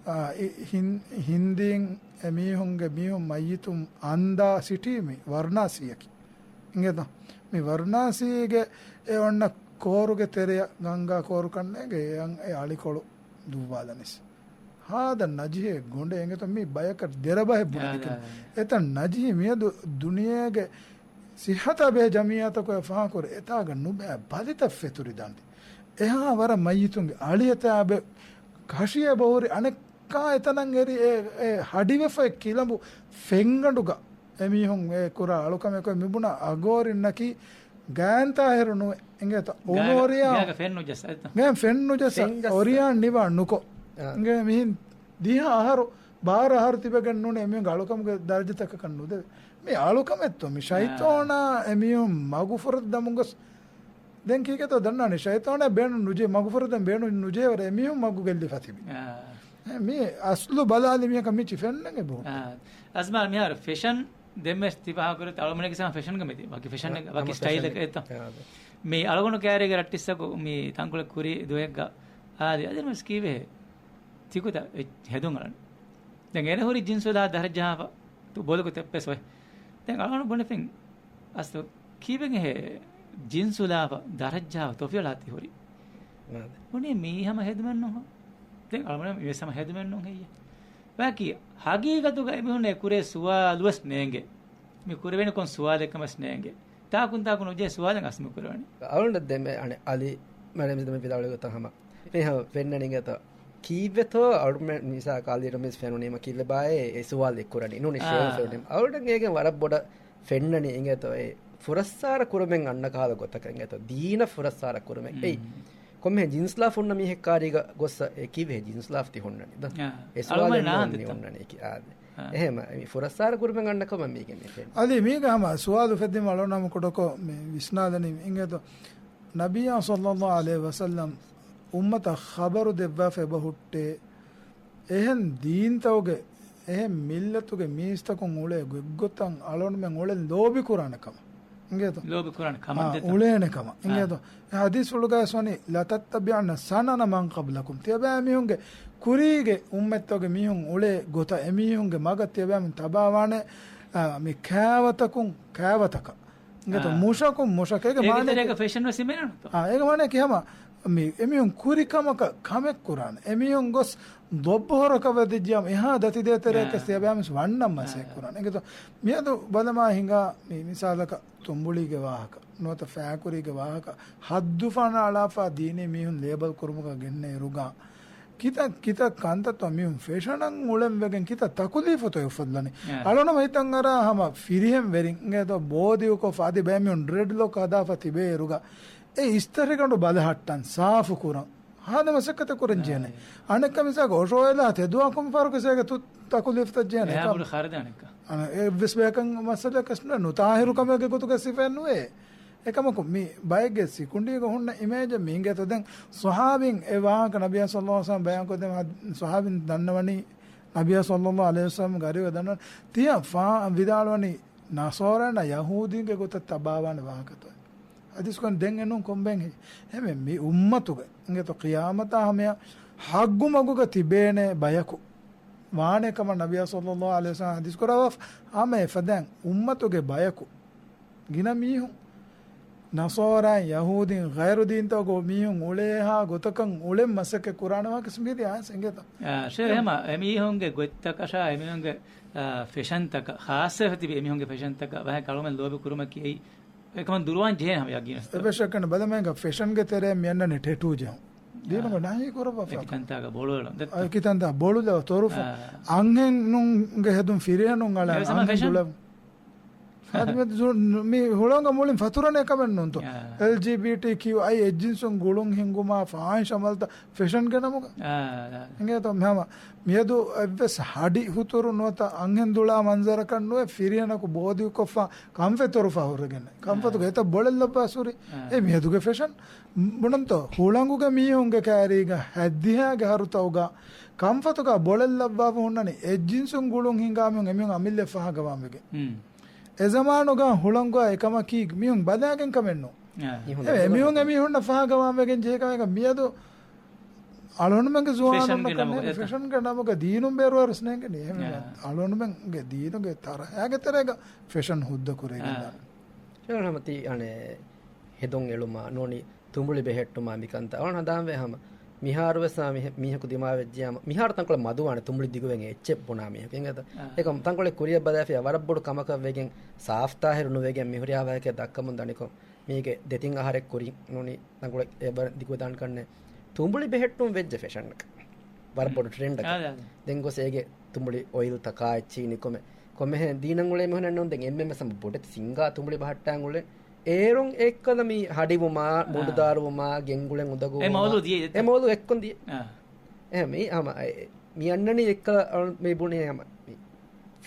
އާ، އި-، ހިން-، ހިންދީން އެ މީހުންގެ މީހުން މައްޔިތުން އަންދާ ސިޓީ މި ވަރުނާސީއަކީ. އިނގޭތަ؟ މި ވަރުނާސީގެ އެ އޮންނަ ކޯރުގެ ތެރެއަށް ގަންގާ ކޯރު ކަންނޭގެ އެ އަން-، އެ އަޅިކޮޅު ދުއްވާލަނިސް. ހާދަ ނަޖިހެއް ގޮނޑެ އެނގޭތޯ މީ ބަޔަކަށް ދެރަ ބަހެއް ބުނެދިކިން. އެތަން ނަޖިހި މިއަދު ދުނިޔޭގެ ސިއްހަތާ ބެހޭ ޖަމިއްޔާތަކުގެ ފާހަގަކުރެ އެތާގަ ނުބައި ބަލިތައް ފެތުރި ދާންދި. އެހާ ވަރަށް މައްޔިތުންގެ އަޅިއެތާ ބެ ކަށިއެ ބަހުރި އަނެއްކާ އެތަނަށް އެރި އެ، އެ ހަޑިވެފައި ކިލަނބު ފެންގަނޑުގަ އެމީހުން އެ ކުރާ އަޅުކަމެއް މި ބުނާ އަގޯރިންނަކީ ގާތްތާހިރު ނުވެ އިނގޭތަ؟ އޮނޯރިޔާ ގާގަ ފެން ނުޖައްސަ އެތަ؟ ގާ ފެން ނުޖައްސަ ފެން ޖައްސަ. އޮރިޔާން ނިވާ ނުކޮ. އާ. އިނގޭ މިހިން ދިހަ އަހަރު ބާރަ އަހަރު ތިބެގެން ނޫނެ އެމީހުންގެ އަޅުކަމުގެ ދަރަޖަތަކަކަށް ނުދެވޭ. މި އަޅުކަމެއްތޯ؟ މި ޝައިޠޯނާ އެމީހުން މަގުފުރައްދަމުން ގޮސް، ދެން ކީކޭތޯ ދަންނާނެ؟ ޝައިޠޯނާ ބޭނުން ނުޖެ، މަގުފުރައްދަން ބޭނުން ނުޖެހިވަރަށް އެމީހުން މަގު ގެއްލިފަ ތިބި. އާ. މި އަސްލު ބަލާލި މީހަކަށް މިޗި ފެންނަން އެބަހު. އާ. އަޒްމާ މިހާރު ފެޝަން ދެންވެސް ތިބާކުރެ އަޅުމަނެގެ ސަމަ ފެޝަންގެ މެދި ވަކި ފެޝަން، ވަކި ސްޓައިލް އެއްތޯ؟ މި އަޅުގަނޑު ކައިރީގެ ރައްޓިއްސަކު މި ތަންކޮޅެއް ކުރި ދުވަހެއްގަ އާދި އަދިންވެސް ކީވެހޭ ތިކުތަ ހެދުން އަޅަން. ދެން އޭނަ ހުރި ޖިންސުލާ ދަރަޖާފަ ބޮލުގޮތެއް ވެސް އޮތް. ދެން އަޅުގަނޑު ބުނެފިން އަސްލު ކީބެން އެހޭ ޖިންސުލާފަ ދަރަޖާފަ ތޮފިއަޅާ ތި ހުރި. އާދެ. ބުނީ މީ ހަމަ ހެދުމެއް ނޫން. ދެން އަޅުގަނޑު މިވެސް ހަމަ ހެދުމެއް ނޫން ހެއްޔެ؟ ވަކި ހަގީގަތުގަ އެމީހުންނޭ ކުރޭ ސުވާލުވެސް ނޭނގެ. މި ކުރެވޭނެ ކޮން ސުވާލެއްކަމަސް ނޭނގެ. ތާކުން ތާކު ނުޖެހޭ ސުވާލެއް އަސް މި ކުރެވެނީ. އަޅުގަނޑަށް ދެން މެ އަނެއް އަލި މެނެމިސް ދެމެ ވިދާޅުވި ގޮތަށް ހަމަ ފެންނަނީ ގެތޯ ކީއްވެތޯ އަޅުމެ މިސާ ކާލީރު މިސް ފެނުނީމަ ކީއްވެ ބާއޭ އެ ސުވާލެއް ކުރަނީ. ނޫނީ ޝޭން ފެނުނީމަ. އަޅުގަނޑަށް އޭގެން ވަރަށް ބޮޑަށް ފެންނަނީ އިނގޭތޯ އެ ފުރައްސާރަ ކުރުމެއް އަންނަ ކަހަލަ ގޮތަކަށް އިނގޭތޯ ދީނަށް ފުރައްސާރަ ކުރުމެއް. އެއީ ކޮންމެހެން ޖިންސްލާފް ހުންނަ މީހެއް ކާރީގަ ގޮއްސަ އެ ކީއްވެ ޖިންސްލާފް ތި ހުންނަނީ ދޯ؟ އެ ސުވާލެއް ނޫން މި ހުންނަނީކީ. އާދެ. އެހެމަ މި ފުރައްސާރަ ކުރުމެއް އަންނަ ކަމަށް މީގެ މި ފެން. އަލީ މީގަ ހަމަ ސުވާލު ފެއްދީމަ އަޅުނަމަ ކުޑަކޮށް މި ވިސްނާލަނީ އިނގޭތޯ. ނަބިއްޔާ ޞައްލައްލާހު ޢަލައިހި ވަސައްލަމް އުއްމަތަށް ޚަބަރު ދެއްވާފަ އެބަ ހުއްޓޭ، އެހެން ދީންތަކުގެ، އެހެން މިއްލަތުގެ މީސްތަކުން އުޅޭ ގޮތްގޮތަށް އަޅުންމެން އުޅެން ލޯބި ކުރާނެ ކަމަށް. އިނގޭތޯ؟ ލޯބި ކުރާނެ ކަމަށް އާ، ދެތޯ؟ އުޅޭނެ ކަމަށް. އިނގޭތޯ؟ އެ ޙަދީޘްފުޅުގައި ވަނީ، "لَتَتَّبِعُنَّ سَنَنَ مَنْ قَبْلَكُمْ." ތިޔަބައިމީހުންގެ ކުރީގެ އުއްމަތްތަކުގެ މީހުން އުޅޭ ގޮތަށް އެމީހުންގެ މަގަށް ތިޔަބައިމީހުން ތަބާވާނެ، އާ، މި ކާވަތަކުން ކާވަތަކަށް. އިނގޭތޯ؟ އާ. މުށަކުން މުށަކަށް. އޭގެ އޭގެ މާނައަކީ ތެރޭގަ ފެޝަން ވެސް ހިމެނެނުތޯ؟ އާ، އޭގެ މާނައަކީ ހަމަ މި އެމީހުން ކުރި ކަމަކަށް ކަމެއް ކުރާނެ. އެމީހުން ގޮސް ދޮއްބު ހޮރަކަށް ވެދިއްޖިޔާމަ އެހާ ދަތި ދޭތެރެއަކަށް ތިޔަބައިމީސް ވަންނަން މަސައްކަތް ކުރާނެ. އިނގޭތޯ؟ މިއަދު ބަލަމާ ހިނގާ މި މިސާލަކަށް ތުނބުޅީގެ ވާހަކަ ނުވަތަ ފައިކުރީގެ ވާހަކަ ހައްދު ފަނާޅާފަ ދީނީ މީހުން ލޭބަލް ކުރުމުގަ ގެންނަ އިރުގަ ކިތައް ކިތައް ކަންތައްތައް މީހުން ފެޝަނަށް އުޅެން ވެގެން ކިތައް ތަކުލީފުތައް އުފައްލަނީ. އަޅުނަމަ ހިތަށް އަރާ ހަމަ ފިރިހެން ވެރިން އިނގޭތޯ ބޯދިއުކޮށް އަދި ބައެއް މީހުން ޑްރެޑް ލޮކް ހަދާފަ ތިބޭ އިރުގަ އެ އިސްތަށިގަނޑު ބަލަހައްޓަން، ސާފު ކުރަން، ހާދަ މަސައްކަތެއް ކުރަން ޖެހޭނެ. އަނެއްކާ މިސާލަކަށް އޮށޯއެލާ ތެދުވާ ކޮން ފަހަރަކު އެސޭގެ ތަކުލީފުތައް ޖެހޭނެ. އެއާ އެކަމަ ބުރި ޚަރަދާނެއްކާ. އަނެއް އެއްވެސް ބަޔަކަށް މައްސަލައަކަށް ނުވޭ، ނުތާހިރު ކަމެއްގެ ގޮތުގަ ސިފައެއް ނުވޭ. އެކަމަކު މި ބައެއްގެ ސިކުނޑީގަ ހުންނަ އިމޭޖެއް މި އިނގޭތޯ. ދެން ޞަޙާބީން އެ ވާހަކަ ނަބިއްޔާ ޞައްލައްލާހު ޢަލައިހި ވަސައްލަމް ބަޔާންކޮށްދޭ ޞަޙާބީން ދަންނަވަނީ ނަބިއްޔާ ޞައްލައްލާހު ޢަލައިހި ވަސައްލަމްގެ އަރިހުގަ ދަންނަވަނީ ތިޔަ ފާ ވިދާޅުވަނީ ނަޞާރާންނާ ޔަހޫދީންގެ ގޮތަށް ތަބާވާނެ ވާހަކަތޯ. ޙަދީޘް ކުރަން ދެން އެނޫން ކޮންބެން ހެއްޔެވެ؟ މި އުއްމަތުގެ އިނގޭތޯ ޤިޔާމަތާ ހަމަޔަށް ޙައްޤު މަގުގަ ތިބޭނެ ބަޔަކު ވާނެ ކަމަށް ނަބިއްޔާ ޞައްލައްލާހު ޢަލައިހި ވަސައްލަމް ޙަދީޘް ކުރައްވާފަ. ހަމަ އެފަދައިން އުއްމަތުގެ ބަޔަކު ގިނަ މީހުން ނަޞާރާއިން، ޔަހޫދީން، ޣައިރު ދީންތަކުގެ މީހުން އުޅޭހާ ގޮތަކަށް އުޅެން މަސައްކަތް ކުރާނެ ވާހަކަ މިހިރީ އާސް އިނގޭތޯ. އާ، ޝޭ ހަމަ އެމީހުންގެ ގޮތްތަކަށާ އެމީހުންގެ، އާ، ފެޝަންތަކަށް، ޚާއްޞަވެފަ ތިބި އެމީހުންގެ ފެޝަންތަކަށް ވަހެ ކަޅުމެން ލޯބި ކުރުމަކީ އެއީ އެކަމަށް ދުރުވާން ޖެހޭ ހަމަ ޔަގީނަށް. އެބަ ޝައްކެއް ނެތް. ބަލަމޭގަ ފެޝަންގެ ތެރޭ މި އަންނަނީ ޓެޓޫ ޖެހުން. ދީނުގަ ނަހީ ކުރައްވާފަ. އެކިތަންތާގަ ބޮޅު އެޅުން. އެކިތަންތާ ބޮޅު ލަވަ ތޮރުފު. އަންހެނުންގެ ހެދުން ފިރިހެނުން އަޅާ އަންހެން ދުޅަވުން. އަދި މި ހުޅަނގު މުޅިން ފަތުރަނެ ކަމެއް ނޫންތޯ. އާ. އެލްޖީބީޓީކިޔޫއައި އެއްޖިންސުން ގުޅުން ހިންގުމާ ފާހިޝް އަމަލްތައް ފެޝަންގެ ނަމުގަ. އާ، އާ. އިނގޭތޯ ހަމަ މިއަދު އެއްވެސް ހަޑި ހުތުރު ނުވަތަ އަންހެން ދުޅާ މަންޒަރަކަށް ނުވެ ފިރިހެނަކު ބޯދިއުކޮށްފަ ކަންފަތުރުފަ ހުރެގެން. ކަންފަތުގެ އާ. އެތައް ބޮޅެއް ލައްވާ ސުރި. އާ. އެ މިއަދުގެ ފެޝަން. ބުނަންތޯ، ހުޅަނގުގެ މީހުންގެ ކައިރީގަ ހައްދިހާގެ ހަރުތައުގަ ކަންފަތުގަ ބޮޅެއް ލައްވާފަ ހުންނަނީ އެއްޖިންސުން ގުޅުން ހިންގާ މީހުން އެމީހުން އަމިއްލަ ފަހަގަވާން ވެގެން. އެ ޒަމާނުގަ ހުޅަނގުއާ އެކަމަކީ މީހުން ބަލާގެން ކަމެއް ނޫން. އާ. އެ މީހުން އެމީހުންނަށް ފަހަގަވާން ވެގެން ޖެހޭ ކަމެއް މިއަދު އަޅުންމެންގެ ޒުވާނުންނަކަށް ފެޝަންގެ ނަމުގަ ނޭނގެ، އެތަ؟ ފެޝަންގެ ނަމުގަ ދީނުން ބޭރުވާރުސް ނޭނގެނީ. އާ. އަޅުންމެންގެ ދީނުގެ ތަރަހައިގެ ތެރޭގަ ފެޝަން ހުއްދަ ކުރެވިގެން އާ. ދާނެ. ޝޭޚް ހަމަ ތި އަނެއް ހެދުން އެޅުމާ ނޫނީ ތުނބުޅި ބެހެއްޓުމާ މިކަންތައް އަޅުން ހަނދާންވޭ ހަމަ. މިހާރުވެސް ހަމަ މިހެ-، މީހަކު ދިމާވެއްޖިޔާމަ މިހާރު ތަންކޮޅެއް މަދުވާނެ ތުނބުޅި ދިގުވެގެން އެއްޗެއް ބުނާ މީހަކު. އިނގޭތަ؟ އާ. އެކަމް ތަންކޮޅެއް ކުރިއަށް ބަލާފިޔާ ވަރަށް ބޮޑު ކަމަކަށް ވެގެން ސާފްތާހިރު ނުވެގެން މިހުރިހާ ވާހަކައެއް ދައްކަމުން ދަނިކޮށް މީގެ ދެތިން އަހަރެއް ކުރިން ނޫނީ ތަންކޮޅެއް އެބަ ދިގު ދާން ކަންނޭ. ތުނބުޅި ބެހެއްޓުން ވެއްޖެ ފެޝަންއަކަށް. ވަރަށް ބޮޑު ޓްރެންޑްއަކަށް. އާ، އާ. ދެން ގޮސް އޭގެ ތުނބުޅި އޮއިލްތަކާ އެއްޗިހި ނިކުމެ. ކޮންމެހެން ދީނަށް އުޅޭ މީހުންނެއް ނޫން ދެން އެންމެންވެސް ހަމަ ބޮޑެތި ސިންގާ ތުނބުޅި ބަހައްޓާން އުޅޭ. އޭރުން އެއްކަލަ މި ހަޑިވުމާ، އާ. މުނޑުދާރުވުމާ، ގެންގުޅެން އުނދަގޫވުމާ. އެ މައުޟޫ ދިޔަ އެއްތަ؟ އެ މައުޟޫ އެއްކޮން ދިޔަ. އާ. އެހެން މި ހަމަ އެ، މި އަންނަނީ އެއްކަލަ އަޅު-، މި ބުނޭ ހަމަ މި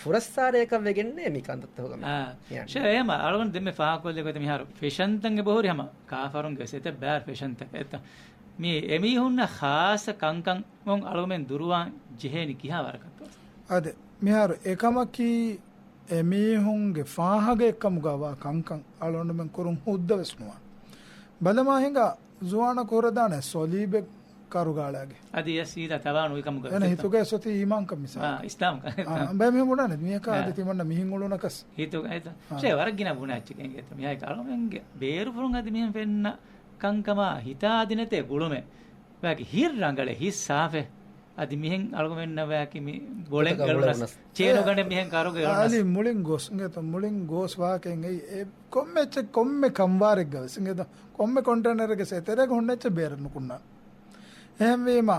ފުރައްސާރައަކަށް ވެގެންނޭ މި ކަންތައްތަކުގަ މި އާ. ކިޔަން. ޝޭ، އެހެމަ އަޅުގަނޑު ދެންމެ ފާހަގަކޮށްލި ގޮތަށް މިހާރު ފެޝަންތައް އެބަހުރި ހަމަ ކާފަރުންގެ ވެސް އެތައް ބައި ފެޝަންތައް އެތަ. މި އެމީހުންނަށް ޚާއްޞަ ކަންކަން އަޅުގަނޑުމެން ދުރުވާން ޖެހޭނީ ކިހާ ވަރަކަށްތޯ؟ އާދެ، މިހާރު އެކަމަކީ އެމީހުންގެ ފާހަގައެއްކަމުގަ ވާ ކަންކަން އަޅުގަނޑުމެން ކުރުން ހުއްދަ ވެސް ނުވާނެ. ބަލަމާ ހިނގާ ޒުވާނަކު ހުރެދާނެ ސޮލީބެއް ކަރުގަ އަޅާގެ. އަދި އެ ސީދާ ތަބާނުވި ކަމުގަ އޭނަ ވެސް ހިތުގައި ސޮތީ އީމާންކަން މިސާލަކަށް. އާ، އިސްލާމްކަން. އާ، ބައެއް މީހުން ބުނާނެ މީހަކާ އާ. އަދި ތިމަންނަ މިހެން އުޅުނަކަސް. ހިތުގައި އާ. ޝޭ، ވަރަށް ގިނަ ބުނާ އެއްޗެކޭ އިނގޭތޯ. މިހާއެކު އަޅުމެންގެ ބޭރުފުޅުން އަދި މިހެން ފެންނަ ކަންކަމާ ހިތާދިނެތޭ ގުޅުމެއް. ވަކި ހިތް ރަނގަޅެއް، ހިތް ސާފެއް. އަދި މިހެން އަޅުގަނޑުމެންނަށް ވަކި މި ބޮޅެއް ގޮތަކަށް އެޅުނަސް، އުޅެނަސް. ޗޭނު އާ. ގަނޑެއް މިހެން ކަރުގަ އާ، އެޅުނަސް. އަލީ މުޅިން ގޯސް، އިނގޭތޯ، މުޅިން ގޯސް ވާހަކައެއް އެއީ އެ ކޮންމެ އެއްޗެއް ކޮންމެ ކަންވާރެއްގަ ވެސް، އިނގޭތޯ، ކޮންމެ ކޮންޓޭނަރެއްގެ އެތެރޭގަ ހުންނަ އެއްޗެއް ބޭރަށް ނުކުންނާނެ. އެހެންވީމަ،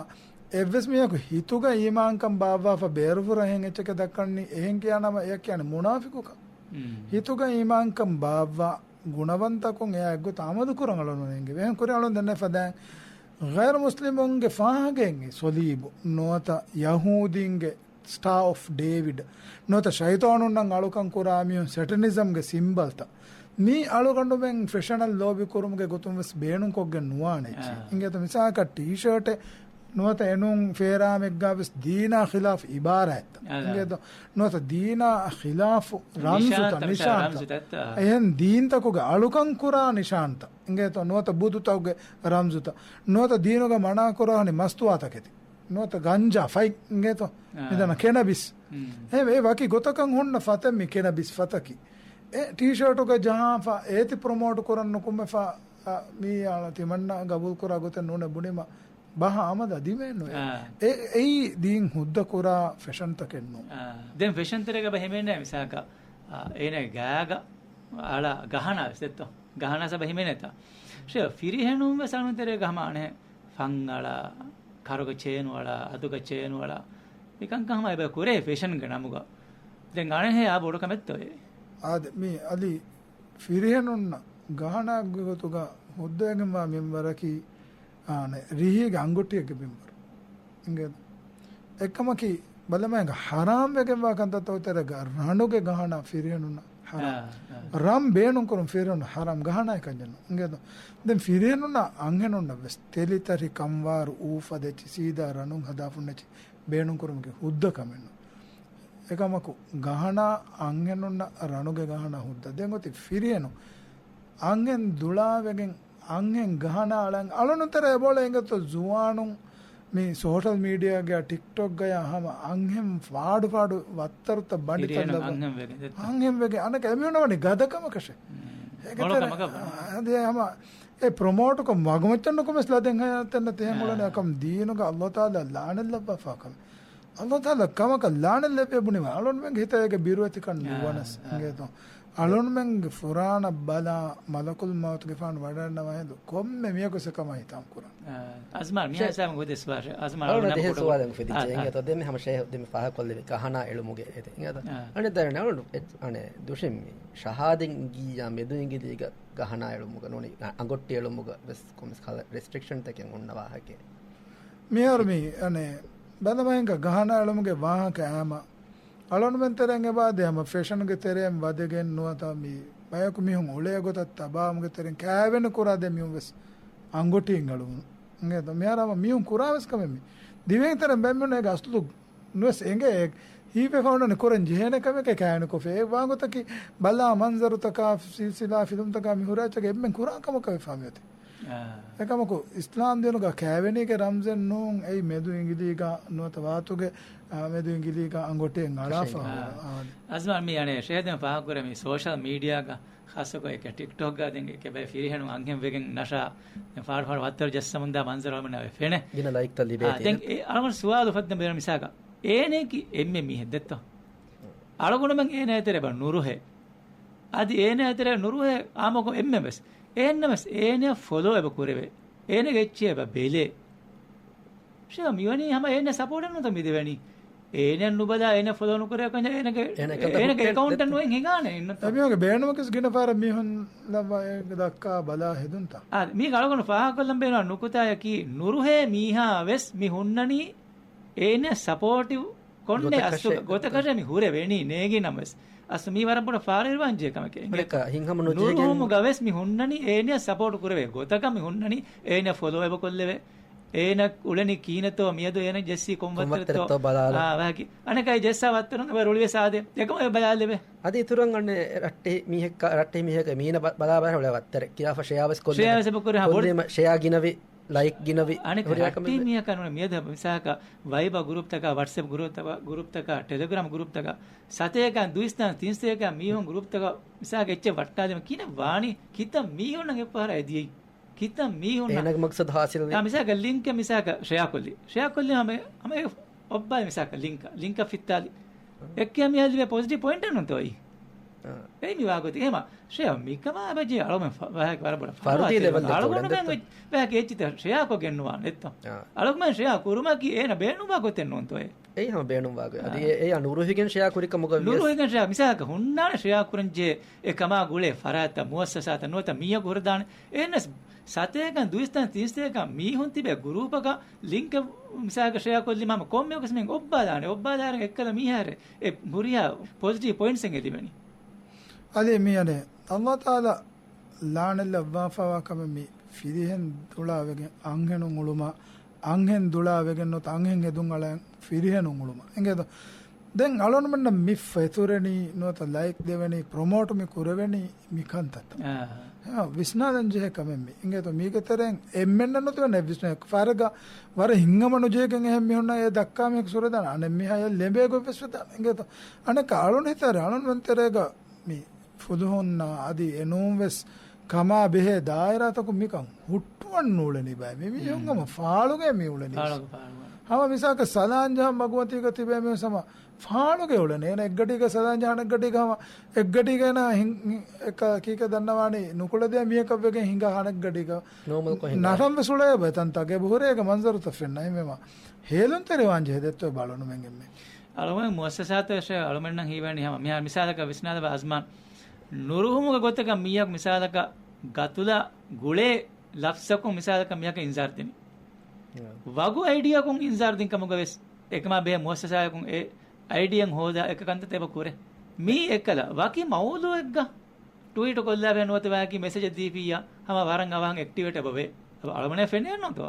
އެއްވެސް މީހަކު ހިތުގަ އީމާންކަން ބާއްވާފަ ބޭރުފުރަށް އެހެން އެއްޗެކޭ ދައްކަނީ، އެހެން ކިޔާނަމަ އެޔަށް ކިޔާނެ މުނާފިޤުކަން. މް. ހިތުގަ އީމާންކަން ބާއްވާ ގުނަވަންތަކުން އެއާ އެއްގޮތަށް އަމަލު ކުރަން އަޅުގަނޑު އެނގޭ. އެހެން ކުރި އަޅުގަނޑު ދެންނެވި ފަދައިން ޣައިރު މުސްލިމުންގެ ފާހަގައެއް ސޮލީބު ނުވަތަ ޔަހޫދީންގެ ސްޓާ އޮފް ޑޭވިޑް ނުވަތަ ޝައިޠާނުންނަށް އަޅުކަން ކުރާ މީހުން ސެޓަނިޒަމްގެ ސިމްބަލްތައް މީ އަޅުގަނޑުމެން ފެޝަނަށް ލޯބި ކުރުމުގެ ގޮތުން ވެސް ބޭނުންކޮށްގެން ނުވާނެ އެއްޗެއް. އާ. އިނގޭތަ މިސާލަކަށް ޓީޝާޓެއް ނުވަތަ އެނޫން ފޭރާމެއްގާ ވެސް ދީނާ ޚިލާފު އިބާރާތްތައް. އާ. އިނގޭތޯ ނުވަތަ ދީނާ ޚިލާފު ރަމްޒުތައް، ނިޝާންތައް، ނިޝާންތައް. ނިޝާންތައް. އެހެން ދީންތަކުގެ އަޅުކަން ކުރާ ނިޝާންތައް. އިނގޭތޯ ނުވަތަ ބުދުތަކުގެ ރަމްޒުތައް. ނުވަތަ ދީނުގަ މަނާ ކުރާ ހަނި މަސްތުވާތަކެތި. ނުވަތަ ގަންޖާ ފަތް އިނގޭތޯ؟ އާ. މިދަންނަ ކެނަބިސް. މް. އެ، އެ ވަކި ގޮތަކަށް ހުންނަ ފަތެއް މި ކެނަބިސް ފަތަކީ. އެ ޓީޝާޓުގަ ޖަހާފަ އޭތި ޕްރޮމޯޓް ކުރަން ނުކުމެފަ، އަ، މީ އާ ތިމަންނަ ގަބޫލް ކުރާ ގޮތެއް ނޫނޭ ބުނީމަ ބަހަށް އަމަލަށް ދިމޭން ނުވޭ. އާ. އެ، އެއީ ދީން ހުއްދަ ކުރާ ފެޝަންތަކެއް ނޫން. އާ. ދެން ފެޝަން ތެރޭގަ ބަ ހިމެނޭ މިސާލަކަށް، އާ، އޭނަގެ ގާގަ އަޅާ ގަހަނާ ވެސް ދެއްތޯ. ގަހަނާ ސަބަ ހިމެނޭތާ. ޝޭ، ފިރިހެނުން ވެސް އަޅުން ތެރޭގަ ހަމަ އަނެއް ފަން އަޅާ، ކަރުގަ ޗޭނު އަޅާ، އަތުގަ ޗޭނު އަޅާ. މިކަންކަން ހަމަ އެބަ ކުރޭ ފެޝަންގެ ނަމުގަ. ދެން އަނެއްހެ އާ ބޮޑު ކަމެއްތޯ އެ؟ އާދެ، މީ އަލީ ފިރިހެނުންނަށް ގަހަނާގެ ގޮތުގަ ހުއްދަވެގެންވާ މިންވަރަކީ، އާނެ، ރިހީގެ އަނގޮޓިއެއްގެ މިންވަރު. އިނގޭ. އެކަމަކީ، ބަލަމާ ހިނގާ ހަރާމް ވެގެންވާ ކަންތައްތައް ތެރޭގަ ރަނުގެ ގަހަނާ ފިރިހެނުންނަށް ހަރާމް. އާ، އާ. ރަން ބޭނުންކުރުން ފިރިހެނުން ހަރާމް ގަހަނާއެއް ކަންޏެއް ނޫން. އިނގޭތޯ. ދެން ފިރިހެނުންނަށް އަންހެނުންނަށް ވެސް ތެލިތަށި ކަންވާރު އޫފަދައެއްޗި ސީދާ ރަނުން ހަދާފުންނެއްޗި ބޭނުންކުރުމުގެ ހުއްދަ ކަމެއް ނޫން. އެކަމަކު، ގަހަނާ އަންހެނުންނަށް ރަނުގެ ގަހަނާ ހުއްދަ. ދެން އޮތީ ފިރިހެނުން އަންހެން ދުޅާވެގެން އަންހެން ގަހަނާ އަޅަން އަޅުނު ތެރޭ އެބައުޅޭ އިނގޭތޯ ޒުވާނުން މި ސޯޝަލް މީޑިއާގަ ޓިކްޓޮކްގަޔާ ހަމަ އަންހެން ފާޑު ފާޑު ވައްތަރުތައް ބަނޑިތައް ފިރިހެނުން ލައްވާ އަންހެން ވެގެން ދެއްތަ؟ އަންހެން ވެގެން އަނެކަ އެމީހުން ވަނީ ގަދަކަމަކަށެ. އޭގެ ބޮޑު ތެރޭ ކަމަކަށް ވަނީ. އަދި ހަމަ އެ ޕްރޮމޯޓްކޮށް މަގުމައްޗަށް ނުކުމެސް ލަދެން ހަޔާތެއް ނެތި ހެން އާ. އުޅެނީ އަކަމް ދީނުގަ އައްލާހު ތަޢާލާ ލާނެތް ލައްވާފާ ކަމެއް. އައްލާހު ތަޢާލާ ކަމަކަށް ލާނެތް ލެއްވޭ ބުނީމަ އަޅުންމެންގެ ހިތަށް އޭގެ ބިރުވެތިކަން އާ، ނުވަނަސް އާ. އިނގޭތޯ. އަޅުންމެންގެ ފުރާނަ ބަލާ މަލަކުލް މައުތުގެފާނު ވަޑައިގަންނަވާ ހިނދު ކޮންމެ މީހަކު ސެކަމާ ހިތާމަ ކުރަން. އާ، އަޒްމާން މި ޝޭ. ހިސާބުން ގޮތެއް ސުވާލެއް. އަޒްމާން އަޅުގަނޑު އަޅުގަނޑު ދެހެން ސުވާލެއް އުފެދިއްޖެ. އާ، އާ. އިނގޭތޯ ދެންމެ ހަމަ ޝޭހް ދެންމެ ފާހަގަކޮށްލެވި ގަހަނާ އެޅުމުގެ އެތެއް. އިނގޭތޯ. އާ. އަނެއް ދަރަނި އަޅުގަނޑު އެ-، އަނެއް ދުށިން މި ޝަހާދަތް އިނގިލީގަ މެދު އިނގިލީގަ ގަހަނާ އެޅުމުގަ ނޫނީ އަނގޮއްޓި އެޅުމުގަ ވެސް ކޮންމެސް ކަހަލަ ރެސްޓްރިކްޝަންތަކެއް އޮންނަ ވާހަކައެއް. މިހާރު މި އަނެއް ބަލަމާ ހިނގާ ގަހަނާ އެޅުމުގެ ވާހަކަ އާމަ އަޅުންމެން ތެރެއިން އެބައާދޭ ހަމަ ފެޝަންގެ ތެރެއިން ވަދެގެން ނުވަތަ މި ބަޔަކު މީހުން އުޅޭ ގޮތަށް ތަބާވުމުގެ ތެރެއިން ކައިވެނި ކުރާދޭ މީހުން ވެސް އަނގޮޓިއިން އަޅުވުން. އިނގޭތޯ މިހާރު ހަމަ މީހުން ކުރާ ވެސް ކަމެއް މި ދިވެހި ތެރެއިން ބައެއް މީހުން އޭގެ އަސްލު ނުވެސް އެނގޭ ހީވެފަ އޮންނަނީ ކުރަން ޖެހޭނެ ކަމެކޭ ކައިވެނިކޮށްފަ. އެ ވާގޮތަކީ ބަލާ މަންޒަރުތަކާ ސިލްސިލާ ފިލުމްތަކާ މި ހުރި އެއްޗެއް އެންމެން ކުރާ ކަމަކަށް ވެފާ މިއޮތީ. އާ. އެކަމަކު، އިސްލާމް ދީނުގަ ކައިވެނީގެ ރަމްޒެއް ނޫން، އެއީ މެދު އިނގިލީގަ ނުވަތަ ވާތުގެ، އާ، މެދު އިނގިލީގަ އަނގޮޓިއެއް އަޅާފަ އާ. ހުރު. އާ. އަޒްމާން މި އަނެއް ޝޭހް ދެން ފާހަގަކުރޭ މި ސޯޝަލް މީޑިއާގަ، ޚާއްޞަކޮށް އެކެ ޓިކްޓޮކްގަ ދެން އެކެ ބައެއް ފިރިހެނުން އަންހެން ވެގެން ނަށާ، ދެން ފާޑު ފާޑު ވައްތަރު ޖައްސަމުންދާ މަންޒަރު އަޅުމެންނަށް ފެނޭ. ގިނަ ލައިކްތައް ލިބޭ އާ، ތީ. ދެން އެ އަޅުގަނޑު ސުވާލު އުފައްދަން ބޭނުން މިސާލަކަށް އޭނައަކީ އެންމެ މީހެއް ދެއްތޯ؟ އަޅުގަނޑުމެން އޭނަ އެތެރެ އެބަ ނުރުހޭ. އަދި އޭނަ އެތެރެ ނުރުހޭ އާމަކޮށް އެންމެން ވެސް. އެހެންނަމަވެސް އޭނަ ފޮލޯ އެބަ ކުރެވޭ. އޭނަގެ އެއްޗެއް އެބަ ބެލޭ. ޝޭ މިވަނީ ހަމަ އޭނަ ސަޕޯޓެއް ނުތަ މި ދެވެނީ. އޭނަ ނުބަލާ އޭނަ ފޮލޯ ނުކުރޭ ކަންޏާ އޭނަގެ، އޭނަ ކަންތައް އޭނަގެ ހުއްޓެއް އެކައުންޓެއް ދެއްތަ؟ ނުވެން ހިނގާނެ އިންނަތަ؟ އެ މީހުންގެ ބޭނުމަކީ ގިނަ ފަހަރަށް މީހުން ލައްވާ އޭގެ ދައްކާ ބަލާ ހެދުންތަ؟ އާ، މީ އަޅުގަނޑު ފާހަގަކޮށްލަން ބޭނުން ނުކުތާއަކީ ނުރުހޭ މީހާ ވެސް މި ހުންނަނީ އޭނަ ސަޕޯޓިވް އޮންނެ ގޮތަކަށޭ އަސްލު ގޮތަކަށޭ މި ހުރެ ވެނީ ނޭގި ނަމަވެސް. އަސްލު މީ ވަރަށް ބޮޑަށް ފާޅުވާން ޖެހޭ ކަމެކޭ. އެނގޭތޯ؟ ނުރުހުމުގަވެސް މި ހުންނަނީ އޭނިއަށް ސަޕޯޓް ކުރެވޭ ގޮތަކަށް މި ހުންނަނީ އޭނަ ފޮލޯ އެބަ ކޮށްލެވޭ. އޭނަ އުޅެނީ ކީނަތޯ މިއަދު އޭނަ ޖެއްސީ ކޮން ކޮން ވައްތަރެއްތޯ ބަލާލަ. އާ، ވަކި. އަނެކާ ޖެއްސާ ވައްތަރުން އެބަ ރުޅިވެސް އާދޭ. އެކަމަށް އެބަ ބަލާލެވޭ. އަދި އިތުރަށް އަންނެ ރައްޓެހި މީހެއްކަ، ރައްޓެހި މީހަކަށް މީނަ ބަ-، ބަލާ ބަލާ އުޅޭ ވައްތަރެއް. ކިޔާފަ ޝެއާވެސް ކޮށްލި. ޝެއާވެސް އެބަ ކުރި ހަ ބޮޑު ކޮށްލީމަ ޝެއާ ގިނަވި، ލައިކް ގިނަވި. އަނެކަ ހުރިހާ ރައްޓެހި ކަމެއް. މީހަކަށް ނޫން މިއަދު މިސާލަކަށް ވައިބާ ގުރޫޕްތަކާ، ވަޓްސްއެޕް ގުރޫޕްތަކާ، ގުރޫޕްތަކާ، ޓެލެގްރާމް ގުރޫޕްތަކާ، ސަތޭކަ ދުއިސައްތަ ތިންސަތޭކަ މީހުން ގުރޫޕްތަކަށް މިސާލަކަށް އެއްޗެއް ވައްޓާލީމަ ކިހިނެއް ވާނީ؟ ކިތައް މީހުންނަށް އެއްފަހަރާ އެދިޔައީ؟ ކިތައް މީހުންނަށް؟ އޭނަގެ މަގްސަދު ހާސިލް ވި. އާ، މިސާލަކަށް ލިންކެއް މިސާލަކަށް ޝެއާ ކޮށްލި. ޝެއާ ކޮށްލީމަ ހަމަ، ހަމަ އެ އޮއްބާލި މިސާލަކަށް ލިންކަށް، ލިންކަށް ފިއްތާލި. އެއްކިޔާ މިހާރު ލިބޭ ޕޮޒިޓިވް ޕޮއިންޓެއް ނޫންތޯ އެއީ؟ އާ. އެއީ މި ވާގޮތެއް. އެހެމަ ޝެއާ މިކަމާ އެބަޖެ އަޅުމެން ފަ-، ވަހަކި ވަރަށް ބޮޑަށް ފަރުދީ ފަރުދީ ލެވެލް އަޅުގަނޑުމެން ވެ-، ވަހަކި އެއްޗިތަ ޝެއާ ކޮށް ގެންނުވާނެ އެއްތޯ؟ އާ. އަޅުގަނޑު ޝެއާ ކުރުމަކީ އޭނަ ބޭނުންވާ ގޮތެއް ނޫންތޯ އެ؟ އެއީ ހަމަ ބޭނުންވާ ގޮތް. އަދި އާ. އެ، އެއާ ނުރުހިގެން ޝެއާ ކުރި ކަމުގަ ވިޔަސް. ނުރުހިގެން ޝެއާ މިސާލަކަށް ހުންނާނެ ޝެއާ ކުރަންޖެ އެ ކަމާ ގުޅޭ ފަރާތްތައް މުއައްސަސާތައް ނުވަތަ މީހަކު ހުރެދާނެ. އެހެންނަސް ސަތޭކަ ދުއިސައްތަ ތިންސަތޭކަ މީހުން ތިބޭ ގުރޫޕަކަށް ލިންކެއް މިސާލަކަށް ޝެއާ ކޮށްލީމަ ކޮންމެއަކަސް މި އޮއްބާލާނެ. އޮއްބާލާރަން އެއްކަލަ މީހާރެ އެ ހުރިހާ ޕޮޒިޓިވް ޕޮއިންޓްސް އެ ލިބެނީ. އަދި މިއަނެ ﷲ ތަޢާލާ ލާނެތް ލައްވާފަވާ ކަމެއް މި ފިރިހެން ދުޅާވެގެން އަންހެނުން އުޅުމާ، އަންހެން ދުޅާވެގެން ނުވަތަ އަންހެން ހެދުން އަޅަން ފިރިހެނުން އުޅުމަށް. އިނގޭތޯ؟ ދެން އަޅުންމެންނަށް މި ފެތުރެނީ ނުވަތަ ލައިކް ދެވެނީ، ޕްރޮމޯޓް މި ކުރެވެނީ މި ކަންތައްތައް. އާ. ހަ، ވިސްނާލަން ޖެހޭ ކަމެއް މި. އިނގޭތޯ؟ މީގެ ތެރެއިން އެންމެންނަށް ނުތިބެނެ ވިސްނާ ފަރަގަ ވަރަށް ހިތްހަމަ ނުޖެހިގެން އެހެން މީހުންނަށް އެ ދައްކާ މީހަކު ސުރެދާނެ. އަނެއް މީހާ އެ ލެނބޭ ގޮތް ވެސް ވެދާނެ. އިނގޭތޯ؟ އަނެއްކާ އަޅުން ހިތަށް އަޅުންމެން ތެރޭގަ މި ފުލުހުންނާ އަދި އެނޫން ވެސް ކަމާ ބެހޭ ދާއިރާތަކުން މިކަން ހުއްޓުވަން ނޫޅެނީ ބައެއް. މި މީހުން ހަމަ ފާޅުގަ މި އުޅެނީ. ފާޅުގަ، ފާޅުގަ. ހަމަ މިސާލަކަށް ސަލާން ޖަހަން މަގުމަތީގަ ތިބޭ މީހުން ހަމަ ފާޅުގަ އުޅެނީ. އޭނަ އެއްގަޑީގަ ސަލާން ޖަހާ އަނެއްގަޑީގަ ހަމަ އެއްގަޑީގަ އޭނަ ހިން-، ހިން-، އެކަ-، ކީކޭ ދަންނަވާނީ ނުކުޅެދޭ މީހަކަށް ވެގެން ހިނގާ އަނެއްގަޑީގަ. ނޯމަލް ކޮށް ހިނގާ. ނަށަން ވެސް އުޅޭ ބައެއް ތަންތަކެއް އެބަ ހުރޭ އޭގެ މަންޒަރުތައް ފެންނަ. އެހެންވީމަ ހޭލުންތެރިވާން ޖެހޭ ދެއްތޯ ބަ އަޅުންމެން އެންމެ. އަޅުގަނޑު މުއައްސަސާތައް އަޅުމެންނަށް ހީވަނީ ހަމަ މިހާރު މިސާލަކަށް ވިސްނާލަބަ އަޒްމާން ނުރުހުމުގެ ގޮތަކަށް މީހަކު މިސާލަކަށް ގަތުލާ ގުޅޭ ލަފްޒަކުން މިސާލަކަށް މީހަކަށް އިންޒާރު ދިނީ. އާ. ވަގު އައިޑިއާކުން އިންޒާރު ދިން ކަމުގަ ވެސް އެކަމާ ބެހޭ މުއައްސަސާއަކުން އެ އައިޑިއެއް ހޯދާ އެކަ ކަންތައްތައް އެބަ ކުރޭ. މީ އެއްކަލަ ވަކި މައުޟޫއެއްގަ ޓުވީޓު ކޮށްލާފަ ނުވަތަ ވަކި މެސެޖެއް ދީފިއްޔާ ހަމަ ވަރަށް އަވަހަށް އެކްޓިވޭޓް އެބަވޭ. އަ-، އަޅުމެންނަށް ފެނޭ ނޫންތޯ؟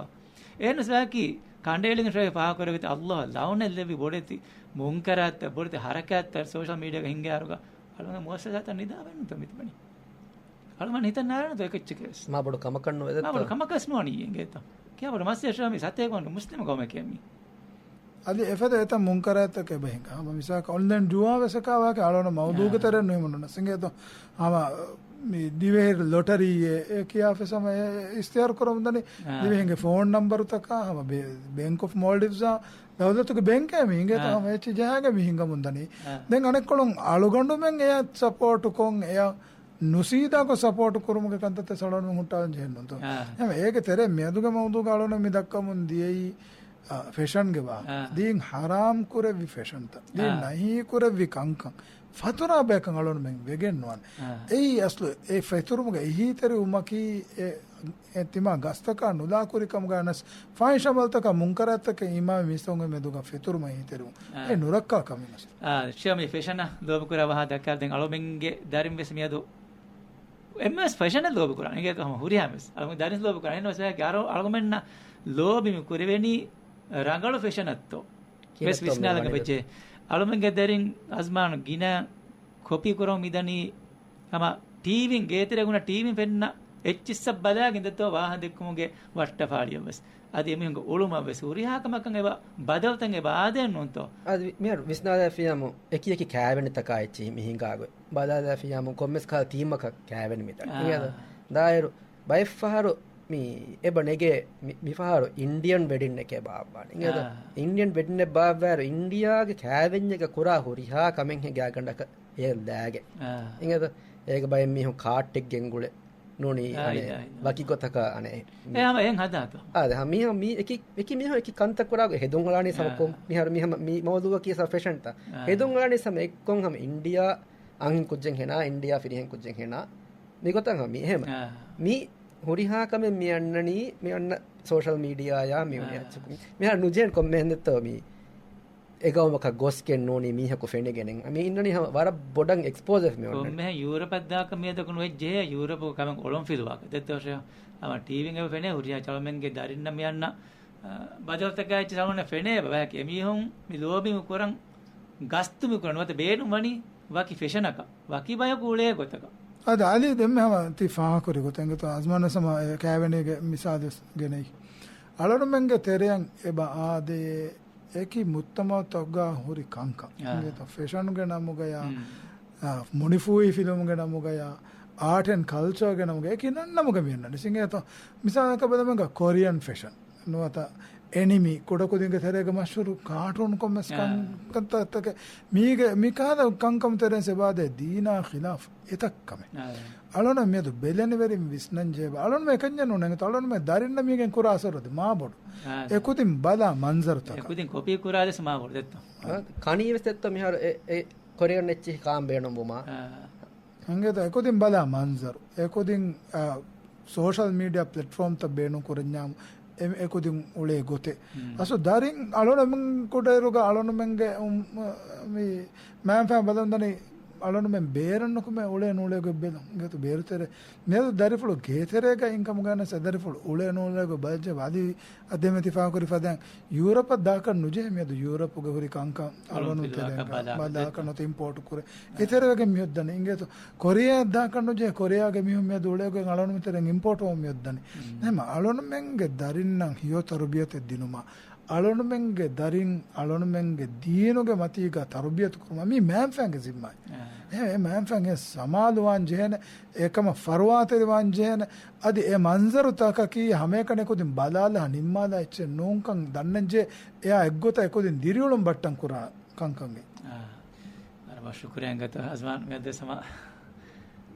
އެހެންވެސް ވަކި ކަނޑައެޅިގެން ޝޯއެއް ފާހަގަކުރެވިތަ ﷲ ލަޢުނަތް ލެއްވި ބޮޑެތި މުންކަރާތްތައް، ބޮޑެތި ހަރަކާތްތައް ސޯޝަލް މީޑިއާގަ ހިނގާއިރުގަ އަޅުގަނޑު މުއައްސަސާތައް ނިދާވެންނުތޯ މިތިބަނީ؟ އަޅުގަނޑު ހިތަށް ނާރާނެތޯ އެކައްޗެކޭ ވެސް؟ މާ ބޮޑު ކަމަކަށް ނުވެދެއްތޯ؟ މާ ބޮޑު ކަމަކަށް ނުވަނީ އިނގޭތޯ؟ ކިޔާ ބޮޑު މައްސަލަ މި ސަތޭކަ މުސްލިމު ގައުމެކޭ މީ. އަދި އެފަދަ އެތައް މުންކަރާތްތަކެއް އެބަ ހިނގާ. ހަމަ މިސާލަކަށް އޮންލައިން ޖުވާ ވެސް އެކާވާކެ އަޅުގަނޑު މައުޟޫގެ ތެރެއިން ނުހިމަނުނަސް އިނގޭތޯ؟ ހަމަ މި ދިވެހި ލޮޓަރީއެއް އެ ކިޔާފަސް ހަމަ އެ އިސްތިހާރު ކުރަމުންދަނީ. ދިވެހިންގެ ފޯން ނަންބަރުތަކާ ހަމަ ބެ-، ބޭންކް އޮފް މޯލްޑިވްސްއާ ދައުލަތުގެ ބޭންކޭ މީ އިނގޭތޯ؟ ހަމަ އެއްޗެއް ޖަހާގެން މި ހިނގަމުންދަނީ. ދެން އަނެއްކޮޅުން އަޅުގަނޑުމެން އެޔަށް ސަޕޯޓުކޮށް އެޔަށް ނުސީދާކޮށް ސަޕޯޓު ކުރުމުގެ ކަންތައްތައް އަޅުގަނޑު ހުއްޓާލަން ޖެހެންނުންތޯ؟ އާ. އެހެން އޭގެ ތެރޭ މިއަދުގެ މައުޟޫގަ އަޅުގަނޑު މި ދައްކަމުން ދިޔައީ، އާ، ފެޝަންގެ ވާހަކަ. އާ. ދީން ހަރާމް ކުރެއްވި ފެޝަންތައް. ދީން އާ. ނަހީ ކުރެއްވި ކަންކަން. ފަތުރާ ބަޔަކަށް އަޅުގަނޑުމެން ވެގެން ނުވާނެ. އާ. އެއީ އަސްލު އެ ފެތުރުމުގެ އެހީތެރިވުމަކީ އެ، އެ ތިމާ ގަސްތަކާ ނުލާ ކުރި ކަމުގަ ނަސް ފާހިޝް އަމަލްތަކާ މުންކަރާތްތަކެއް އިމާމް މީސްތަކުންގެ މެދުގަ ފެތުރުމަށް އެހީތެރިވުން. އާ. އެ ނުރައްކާ ކަމެއް ނަސް. އާ، ޝިޔަމީ ފެޝަނަށް ލޯބިކުރާ ވާހަކަ ދައްކާ ދެން އަޅުމެންގެ ދަރިން ވެސް މިއަދު އެންމެވެސް ފެޝަނެއް ލޯބިކުރާނެ. އިނގޭތޯ ހަމަ ހުރިހާ ވެސް. އަޅުގަނޑު ދަރިން ލޯބިކުރާނެ. އެހެންވެސް އަޅު-، އަޅުގަނޑުމެންނަށް ލޯބި މި ކުރެވެނީ ރަނގަޅު ފެޝަނަށްތޯ؟ ވެސް ވިސްނާލަން އެބަޖެހޭ. އަޅުމެންގެ ދަރިން އަޒްމާނު ގިނަ ކޮޕީ ކުރަމުން މިދަނީ ހަމަ ޓީވީން ގޭތެރޭގަ ހުންނަ ޓީވީން ފެންނަ އެއްޗިއްސަށް ބަލާގެން ދެއްތޯ ވާހަ ދެއްކުމުގެ ވައްޓަފާޅިއަށް ވެސް. އަދި އެމީހުންގެ އުޅުމަށް ވެސް ހުރިހާ ކަމަކަށް އެބަ ބަދަލުތައް އެބަ އާދޭން ނޫންތޯ؟ އަދި މިހާރު ވިސްނާލާފިޔާމު އެކި އެކި ކާވެނިތަކާ އެއްޗިހި މި ހިނގާ ގޮތް. ބަލާލާފިޔާމު ކޮންމެސް ކަހަލަ ތީމަކަށް ކާވެނި މިދަނީ. އާ. އިނގޭތޯ؟ ދާއިރު ބައެއްފަހަރު މި އެބަ ނެގޭ މި-، މިފަހަރު އިންޑިއަން ވެޑިންއެކޭ ބާއްވާނެ. އިނގޭތޯ؟ އާ. އިންޑިއަން ވެޑިންއެއް ބާއްވާއިރު އިންޑިއާގެ ކާވެންޏެއްގަ ކުރާ ހުރިހާ ކަމެއްހެއް ގާތްގަނޑަކަށް އެ ލާގެ. އާ. އިނގޭތޯ؟ އޭގެ ބައެއް މީހުން ކާޓްއެއް ގެންގުޅެ ނޫނީ އާ، އަނެއް އިން، އިން، އިން. ވަކި ގޮތަކަށް އަނެއް. އެ ހަމަ އެހެން ހަދާތޯ؟ އާ، ދެ ހަމަ މީހުން މީ އެކި، އެކި މީހުން އެކި ކަންތައް ކުރާ ހެދުން އަޅާނީ ސަމަ އާ. ކޮން މިހާރު މީ ހަމަ މީ މައުޟޫއަކީ ސަ ފެޝަންތައް. އާ. ހެދުން އަޅާނީ ސަމަ އެއްކޮން ހަމަ އިންޑިއާ އަންހެން ކުއްޖެއް ހެނާ، އިންޑިއާ ފިރިހެން ކުއްޖެއް ހެނާ. މިގޮތަށް ހަމަ މީ އެހެމަ. އާ. މީ ހުރިހާ ކަމެއް މި އަންނަނީ، މި އަންނަ ސޯޝަލް މީޑިއާޔާ މި އުނި އާ. އައްޗަކު. މިހާރު ނުޖެހެން ކޮންމެ ހެންދެއްތޯ މީ. އެގައުމަކަށް ގޮސްގެން ނޫނީ މީހަކު ފެނިގެނެއް. މި އިންނަނީ ހަމަ ވަރަށް ބޮޑަށް އެކްސްޕޯޒަރ މި އޮންނަނީ. ކޮންމެހެން ޔޫރަޕަށް ދާކަށް މިއަދަކު ނުވެއްޖެ، ޔޫރަޕު ކަމެއް އޮޅުން ފިލުވާކަށް. ދެއްތޯ ޝޭހް؟ ހަމަ ޓީވީން އެބަ ފެނޭ ހުރިހާ އަޅުމެންގެ ދަރިންނަށް މި އަންނަ، އަ، ބަދަލުތަކާ އެއްޗެއް އަޅުގަނޑަށް ފެނޭ ބަޔަކީ އެމީހުން މި ލޯބި މި ކުރަން ގަސްތު މި ކުރަން ނުވަތަ ބޭނުން ވަނީ ވަކި ފެޝަނަކަށް. ވަކި ބަޔަކު އުޅޭ ގޮތަކަށް. އަދި އަލީ ދެންމެ ހަމަ ތި ފާހަގަކުރި ގޮތެއް އިނގޭތޯ އަޒްމާން ވެސް ހަމަ އެ ކައިވެނީގެ މިސާލު ވެސް ގެނައީ. އަޅުގަނޑުމެންގެ ތެރެއަށް އެބަ އާދޭ އެކި މުޖްތަމަޢުތަކުގަ ހުރި ކަންކަން. އާ. އިނގޭތޯ ފެޝަންގެ ނަމުގަޔާ، މް. އާ، މުނިފޫހި ފިލުމުގެ ނަމުގަޔާ، އާޓް އެންޑް ކަލްޗާގެ ނަމުގަ އެކި ނަން ނަމުގަ މި އޮންނަނީ. އިނގޭތޯ މިސާލަކަށް ބަލަމުން ކޮރިއަން ފެޝަން ނުވަތަ އެނިމީ، ކުޑަކުދިންގެ ތެރޭގަ މަޝްހޫރު ކާޓޫން ކޮންމެސް އާ. ކަން، ކަންތައްތަކެއް. މީގެ، މި ކާލަ ކަންކަމު ތެރެއިން އެބަ އާދޭ ދީނާ ޚިލާފް އެތައް ކަމެއް. އާ. އަޅުނަ މިއަދު ބެލެނިވެރިން ވިސްނަން ޖެހޭ. އަޅުން އެކަންޏެއް ނޫން އެނގޭތޯ. އަޅުން މެ ދަރިންނަށް މީގެން ކުރާ އަސަރު އަދި މާ ބޮޑު. އާ. އެކުދިން ބަލާ މަންޒަރުތަކަށް. އެކުދިން ކޮޕީ ކުރާލިސް މާ ބޮޑު ދެއްތޯ. އާ، ކަނީ ވެސް ދެއްތޯ މިހާރު އެ، އެ ކޮރިއަން އެއްޗިހި ކާން ބޭނުންވުމާ. އާ. އިނގޭތޯ އެކުދިން ބަލާ މަންޒަރު. އެކުދިން، އާ، ސޯޝަލް މީޑިއާ ޕްލެޓްފޯމްތައް ބޭނުން ކުރަންޏާ އެ-، އެކުދިން އުޅޭ ގޮތެއް. މް. އަސްލު ދަރިން އަޅުނަމެން ކުޑައިރުގަ އަޅުނަމެންގެ އުން-، މި މައިންބަފައިން ބަލަން ދަނީ އަޅުނަމެން ބޭރަށް ނުކުމެ އުޅޭ ނޫޅޭ ގޮތް ބެލުން. އިނގޭތޯ ބޭރު ތެރޭ މިއަދު ދަރިފުޅު ގޭތެރޭގަ އިންކަމުގަ ނަސް އެ ދަރިފުޅު އުޅޭ ނޫޅޭ ގޮތް ބަލަންޖެހޭ އަދި އަދެމެ ތި ފާހަގަކުރި ފަދައިން ޔޫރަޕަށް ދާކަށް ނުޖެހޭ މިއަދު ޔޫރަޕުގެ ހުރި ކަންކަން އަޅުނު ތެރެއަށް ބަލާކަށް ނުވަތަ އިމްޕޯޓު ކުރޭ. އެތެރެވެގެން މިއޮއްދަނީ. އިނގޭތޯ ކޮރިއާއަށް ދާކަށް ނުޖެހޭ ކޮރިއާގެ މީހުން މިއަދު އުޅޭގޮތް އަޅުނު ތެރެއިން އިމްޕޯޓު ވަމުން މިއޮއްދަނީ. ހަމަ އަޅުނުމެންގެ ދަރިންނަށް ހެޔޮ ތަރުބިޔަތެއް ދިނުމަށް، އަޅުނުމެންގެ ދަރިން އަޅުނުމެންގެ ދީނުގެ މަތީގަ ތަރުބިޔަތު ކުރުމަށް މީ މައިންބަފައިންގެ ޒިންމާއެއް. އެ މައިންބަފައިން އެ ސަމާލުވާން ޖެހޭނެ، އެކަމަށް ފަރުވާތެރިވާން ޖެހޭނެ. އަދި އެ މަންޒަރުތަކަކީ ހަމައެކަނި ކުދިން ބަލާލާ ނިންމާލާ އެއްޗެއް ނޫންކަން ދަންނަންޖެހޭ. އެއާ އެއްގޮތަށް އެކުދިން ދިރިއުޅުން ބައްޓަން ކުރާ ކަންކަންގެ. އާ، ވަރަށް ޝުކުރިއްޔާ އިނގޭތޯ އަޒްމާން މިއަދު ސަމާ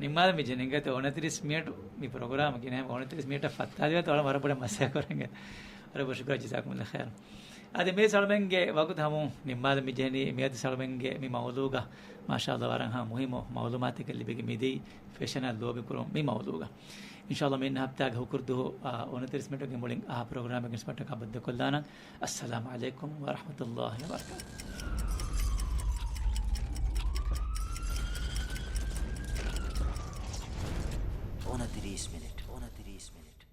ނިންމާލަން މި ޖެހެނީ އިނގޭތޯ އުނަތިރީސް މިނެޓް މި ޕްރޮގްރާމް ގިނަ އުނަތިރީސް މިނެޓަށް ފައްތާލިވޭތޯ އަޅަން ވަރަށް ބޮޑަށް މަސައްކަތް ކުރަން. ވަރަށް ބޮޑަށް ޝުކުރިއްޔާ ޖަޒާކުމުﷲ ޚައިރަން. އަދި މި އަޅުމެންގެ ވަގުތު ހަމަ ނިންމާލަން މި ޖެހެނީ މިއަދު އަޅުމެންގެ މި މައުޟޫގަ މާޝާﷲ ވަރަށް ހަމަ މުހިއްމު މައުލޫމާތެއް ލިބިގެން މިދިޔައީ ފެޝަނަށް ލޯބިކުރުން މި މައުޟޫގަ. އިންޝާﷲ މި ހަފްތާގެ ހުކުރު ދުވަހު، އާ، އުނަތިރީސް މިނެޓުގެ މުޅިން އާ ޕްރޮގްރާމެއްގެ ސްޕޮޓަކަށް ބައްދަލުކޮށްލާނަން. އައްސަލާމު ޢަލައިކުމް ވަރަޙްމަތުﷲ ވަބަރަކާތުހު. އުނަތިރީސް މިނެޓް، އުނަތިރީސް މިނެޓް.